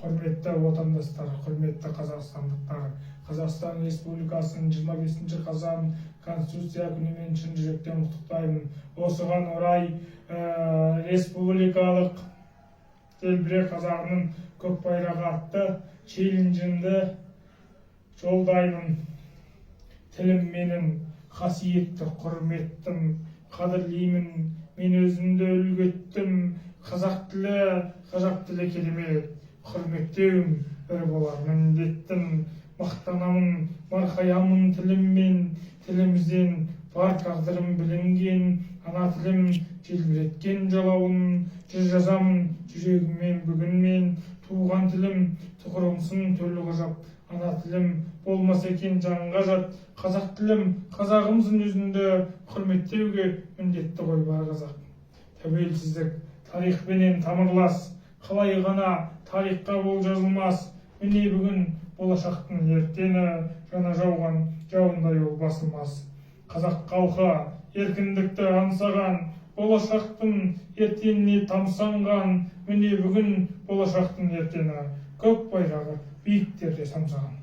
Құрметті отандастар, құрметті қазақстандықтар, Қазақстан Республикасының 25 қазан Конституция күнімен шын жүректен құттықтаймын. Осыған орай республикалық «Желбіре қазағының көк байрағы» атты челленджімді жолдаймын. Тілім менің қасиетті құрметтім, қадірлеймін мен, өзімді үлгі еттім. Қазақ тілі, қазақ тілі керемет, құрметтеуім бір болар міндеттім. Мақтанамын, марқаямын тіліммен, тілімізден бар тағдырым білінген. Ана тілім желбіреткен жалауын, жыр жазамын жүрегіммен бүгін мен. Туған тілім тұғырымсың, төлқұжат, ана тілім болмаса екен жанға жат. Қазақ тілім, қазағымсың, өзіңді құрметтеуге міндетті ғой бар қазақ. Тәуелсіздік тарихпенен тамырлас, қалай ғана тарихқа ол жазылмас? Міне, бүгін болашақтың ертеңі, жаңа жауған жауындай ол басылмас. Қазақ халқы еркіндікті аңсаған, болашақтың ертеңіне тамсанған. Міне, бүгін болашақтың ертеңі, көк байрағы биіктерде самсаған.